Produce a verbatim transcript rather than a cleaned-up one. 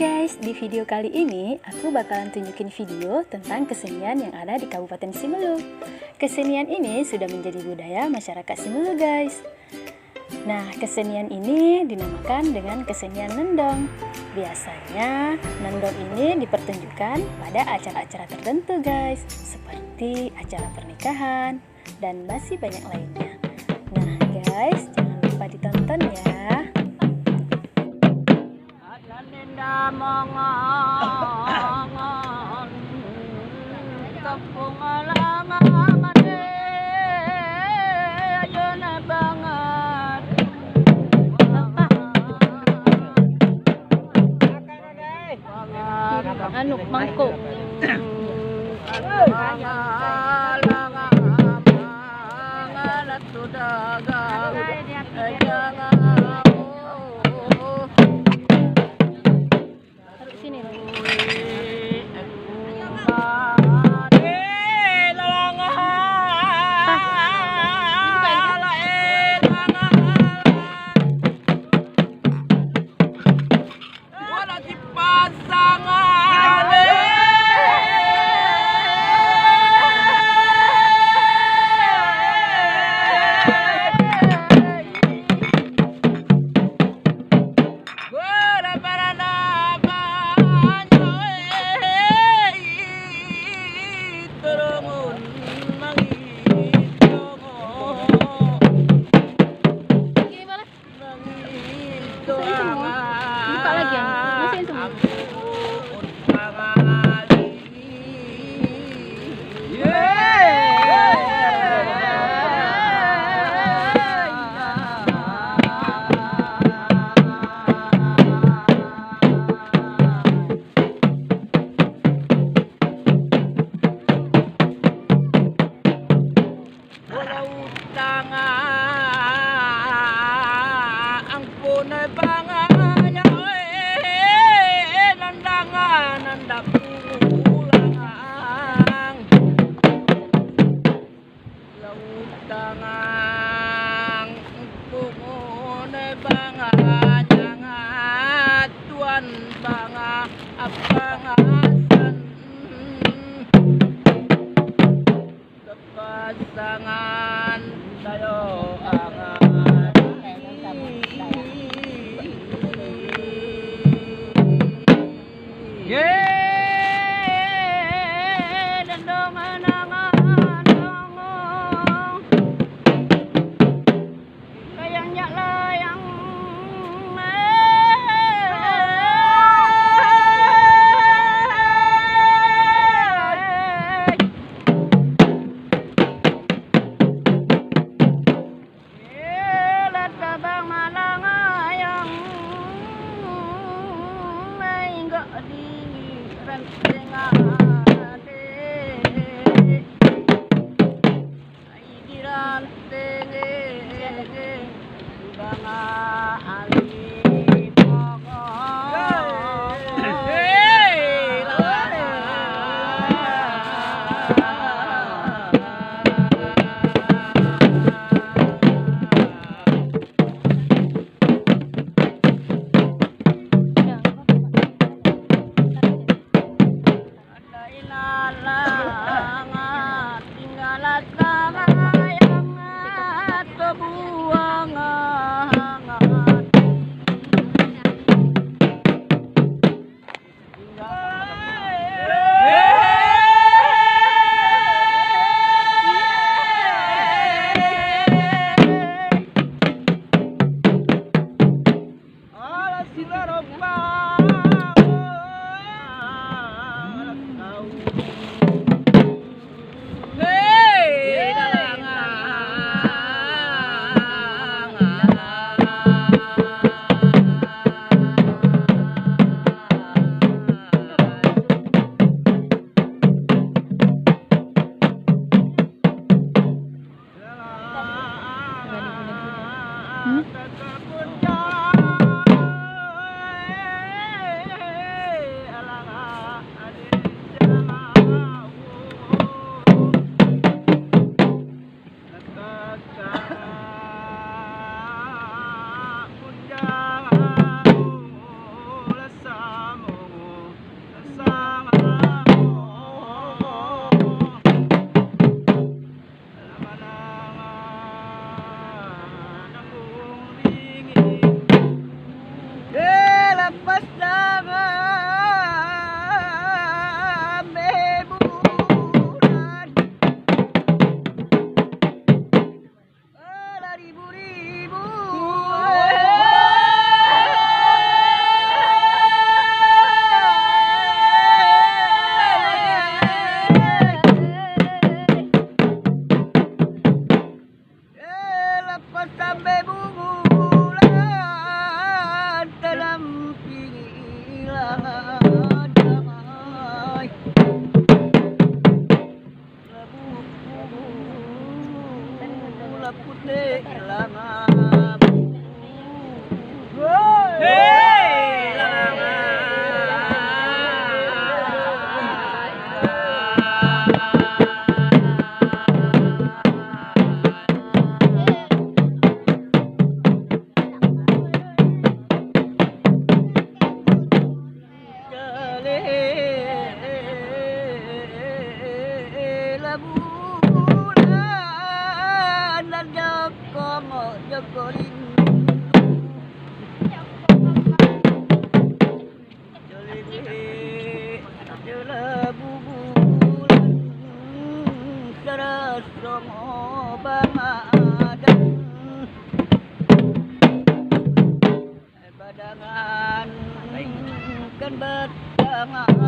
Guys, di video kali ini aku bakalan tunjukin video tentang kesenian yang ada di Kabupaten Simelu. Kesenian ini sudah menjadi budaya masyarakat Simelu, guys. Nah, kesenian ini dinamakan dengan kesenian nendong. Biasanya, nendong ini dipertunjukkan pada acara-acara tertentu, guys, seperti acara pernikahan, dan masih banyak lainnya. Nah, guys, jangan lupa ditonton ya. Anu, mangkok. Taruh sini. Masukin semua. Buka lagi yang itu. Masukin semua. Walau tangan ampun bangai, eh, nandang, nandang pulang. Walau tangan ampun bangai, tuan bangai, abang Hasan. Pasangan tayo angan. Ye, dandong anang-anang. Layang nyak layang. Lat babang malang ayang, meuinggok di ranteng adek. Badangan kan batang